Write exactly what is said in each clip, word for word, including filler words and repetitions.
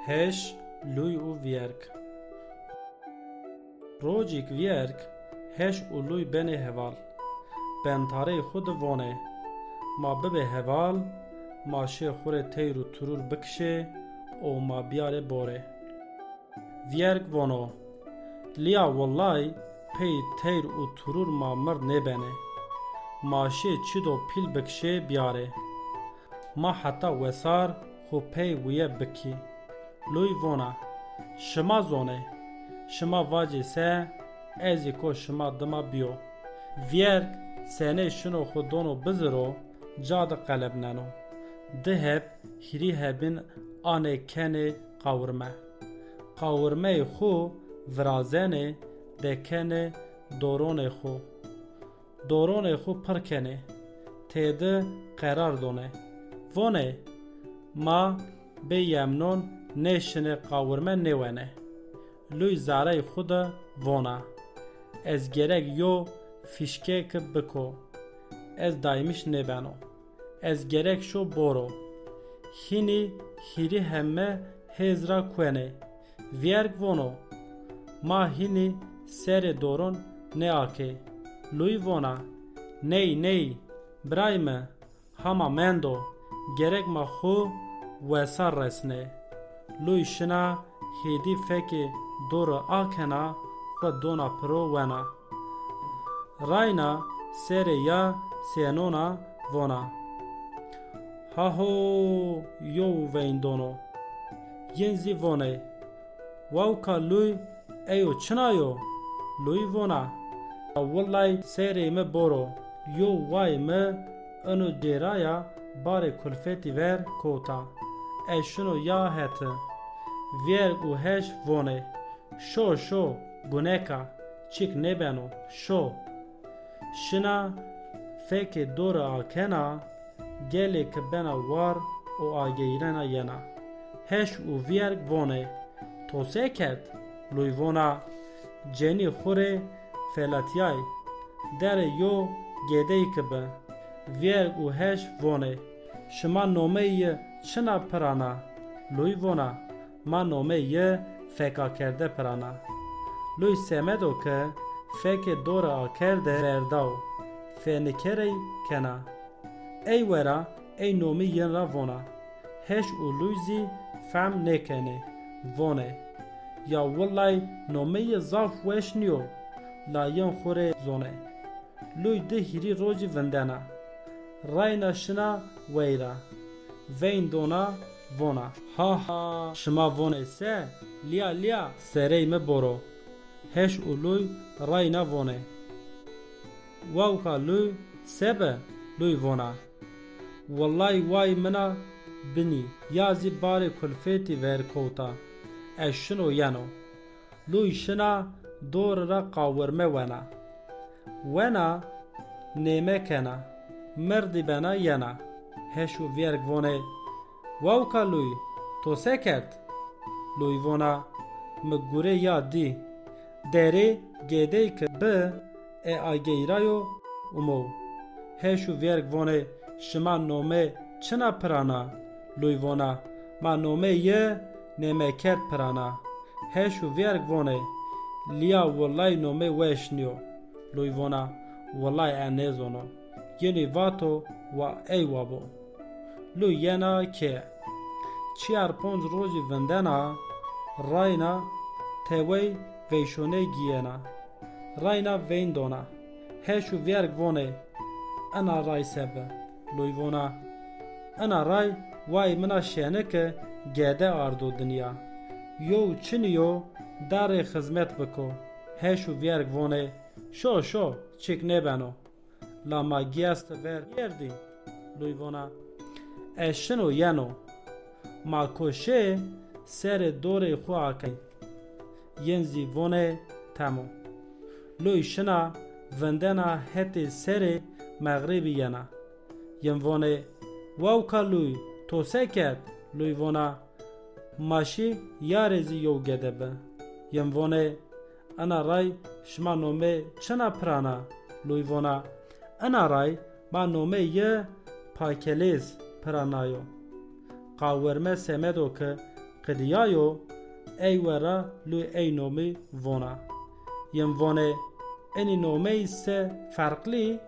Heş, luy û vîyerg. Rocêk vîyerg heş û luy benê heval. Bentareyê xwu de vonê, ma bibê heval, ma şê xwu rê teyr û turur bikişê û ma biyarê borê. Vîyerg vono, lîya willay pey teyr û turur ma mird nêbenê. Ma şê çî do pîl bikişê biyarê. Ma heta wesar xwu pey wîye bikî. Luy vona, şima zonê, şima vacê se, ez zî ko şima dima biyo. Vîyerg seney şino xwu dono biziro, ca de qelebneno. Di heb hîrî hebîn anê kenê qawirme. Qawirmeyê xwu virazenê, dekenê doronê xwu. Doronê xwu pir kenê, têde qerar donê. Vonê, ma bê yemnon nêşinê qawirme nêwenê. Luy zareyê xwu de vona, ez gerek yo fîşkêke biko, ez daymiş nêbeno. Ez gerek şo boro. Hînî hîrî heme hêz ra kuenê. Vîyerg vono, ma hînî serê doron nêakê. Luy vona, ney, ney, biray mi, hama mendo, gerek ma xwu wesar resnê. Luy şina hêdî fekê dore akena, xwu dona piro wena. Rayna serê ya sênona vona, ha ho, yow veyndono. Yin zî vonê, wawka luy, eyo çina yo? Luy vona, willay serê mi boro, yow way mi ino cêraya barê kulfetî ver kowta. Ez şino ya heti. Vîyerg û heş vonê, şo, şo, guneka, çik nêbeno, şo. Şina fekê dore akena, gelê ke bena war û ageyrena yena. Heş û vîyerg vonê, to se kerd? Luy vona, cenî xwu rê felatîyay, derê yo gedeyke bi. Vîyerg û heş vonê, şima nomeyê yi çina pirana? Luy vona, ma nomeyê yi fekakerde pirana. Luy semedo ke fekê dore akerde verdaw, fenikerey kena. Ey wera ey nomî yin ra vona. Heş û luy zî fehm nêkenê. Vonê, ya willay nomeyê yi zaf weş nîyo, la yin xwu rê zonê. Luy di hîrî rocî vindena. Rayna şina weyra. Veyn dona, vona, ha ha, şima vonê se? Lîya lîya, serey mi boro. Heş û luy rayna vonê. Wawka luy se bi? Luy vona, willay way mina binî, ya zî barê kulfetî ver kowta. Ez şino yeno. Luy şina dore ra qawirme wena. Wena nême kena, mirdî bena yena. Heş û vîyerg vonê, wawka luy, to se kerd? Luy vona, mi gure ya dî. Derê gedeyke bi e ageyrayo umo. Heş û vîyerg vonê, şima nome çina pirana? Luy vona, ma nomê yi nêmekerd pirana. Heş û vîyerg vonê, lîya willay nomê weş nîyo. Luy vona, willay e nêzono. Yinî vato wa ey wa bo. Luy yena keye. Çiyar ponc rojî vindena, rayna tewey veyşoney gîyena. Rayna veyn dona. Heş û vîyerg vonê, ina ray se bi? Luy vona, ina ray way mina şenike gede ardo dinya. Yow çinî yo, derê xizmet biko. Heş û vîyerg vonê, şo şo, çik nêbeno. La ma gîyeste ver yerdî. Luy vona, ez şino yeno. Ma ko şê serê dorê xwu akey. Yin zî vonê temo. Luy şina vindena hetê serê mexrîbî yena. Yin vonê, wawka luy, to se kerd? Luy vona, ma şî yarê zî yow gede bi. Yin vonê, ina ray şima nomê çina pirana? Luy vona, ina ray ma nomê yi Pakelêz piranayo. Qawirme semedo ke qidîyayo, ey we ra luy ey nomî vona. Yin vonê, enî nomeyî se ferqlî?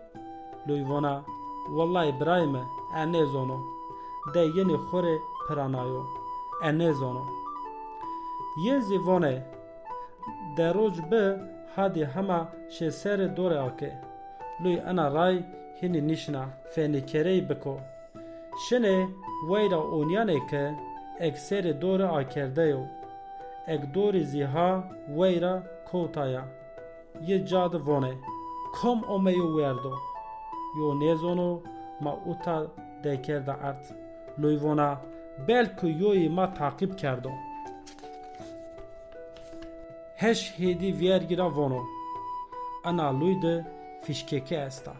Luy vona, wellay birayê mi, e nêzono. De yinî xwu rê piranayo. E nêzono. Yin zî vonê, de roc bi hadî hema şê serê dorê ake. Luy ena ray hinî nîşna, fênîkereyî biko. Şinê weyra onîyanê ke eg serê dorê akerde yo. Eg dorî zî ha weyra kowta ya. Yi ca di vonê, kom omeyo werdo? Yo nêzono, ma uta dekerda erd. Luy vona, belku yoyî ma taqîb kerdo. Heş hêdî vîyergî ra vono, ena luy di fîşkêke esta.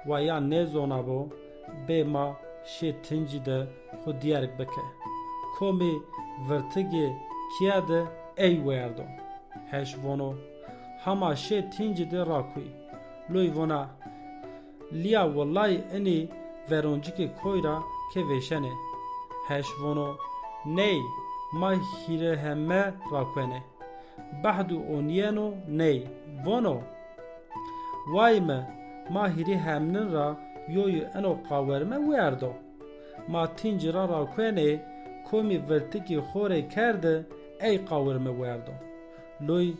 Wa ya nêzonabo, bê ma şê tincî di xwu dîyerg bike. Komî virtigê kîye di ey werdo. Heş vono, hema şê tincî di rakuy. Luy vona, lîya willay inî veroncikê koy ra ke vêşenê. Heş vono, ney, ma hîrê heme rakuenê. Behdu onîyeno ney, vono, way mi, ma hîrê hemnin ra yoyî eno qawerme werdo. Ma tincî ra rakuenê, komî virtikî xo rê kerdi, ey qawirme werdo. Luy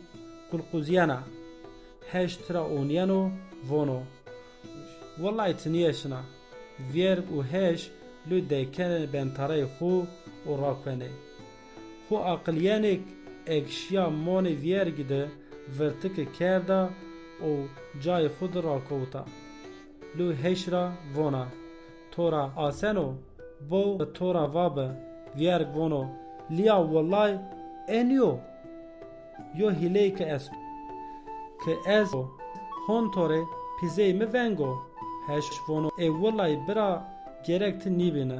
qulquzîyena. Heş tira onîyeno, vono, willay ti nîyeşina. Vîyerg û heş luy dekenê bentareyê xo û rakuenê. Xo aqilîyenê eg şîya monê vîyergî de virtike kerda û cayê xo de rakowta. Luy heş ra vona, to ra aseno, bo to ra vabi. Vîyerg vono, lîya willay enî yo. Yo hîleyêke esto. Ke ez hon to rê pîzeyê mi veng o. Heş vono, ê willay bira gerek ti nîbîne.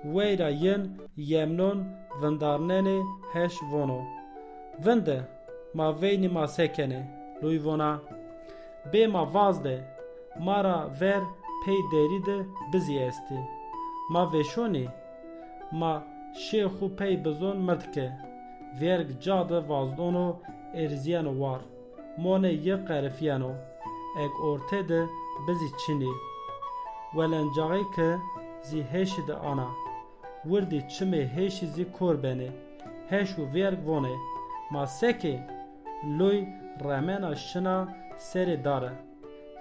Weyra yin yemnon vindarnenê. Heş vono, vinde, ma veynî ma se kenê. Luy vona, bê ma vazdê, ma ra ver pey derî de bizî estî. Ma vêşonî, ma şê xwu pey bizon mird ke. Vêrg ca de vazdono, erzîyeno war. Monê yi qerifîyeno. Eg orte de bizî çinî. Welencaxê ke zî heşî de ana. Wirdî çimê heşî zî kor benê. Heş û vêrg vonê, ma se kê? Luy remena şina serê dare.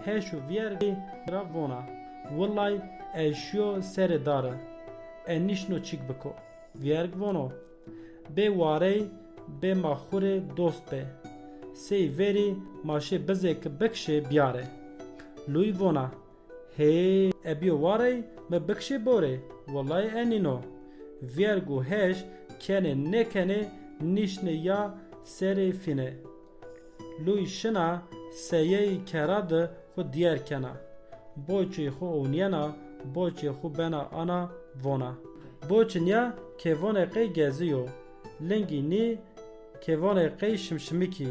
Heş û vîyergî ra vona, willay ez şîyo serê dare. Ez nîşno çîk biko. Vîyerg vono, bê warey, bê ma xwu rê dost bê. Sey verî ma şê bizêke bikişê bîyarê. Luy vona, hê, e bîyo warey, mi bikişê borê, willay enîno. Vîyerg û heş kenê nêkenê nîşnê ya serê fînê. Luy şina seyeyê kera de xwu dîyer kena. Boçê xwu ownîyena, boçê xwu bena ana, vona, boçî nîya kêvonê qey gezî yo. Lingî nî kêvonê qey şimşimikî.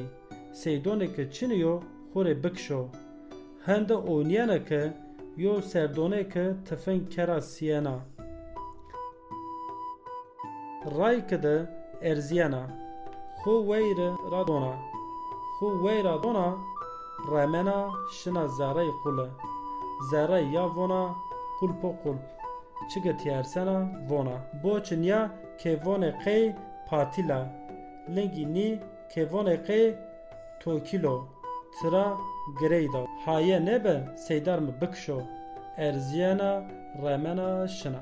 Seydonê ke çinî yo, xwu rê bikişo. Hende ownîyena ke yo serdonê ke tifing kera sîyena. Rayke de erzîyena. Xwu weyre ra dona. Xwu weyra dona, remena şina zerrey qule. Zerrey ya vona, qulpo qulp. Çike tîyersena vona, boçî nîya kêvonê qey patîl a. Lingî nî kêvonê qey tokîl o. Tira gireyda. Haye nêbe seydar mi bikişo. Erzîyena, remena şina.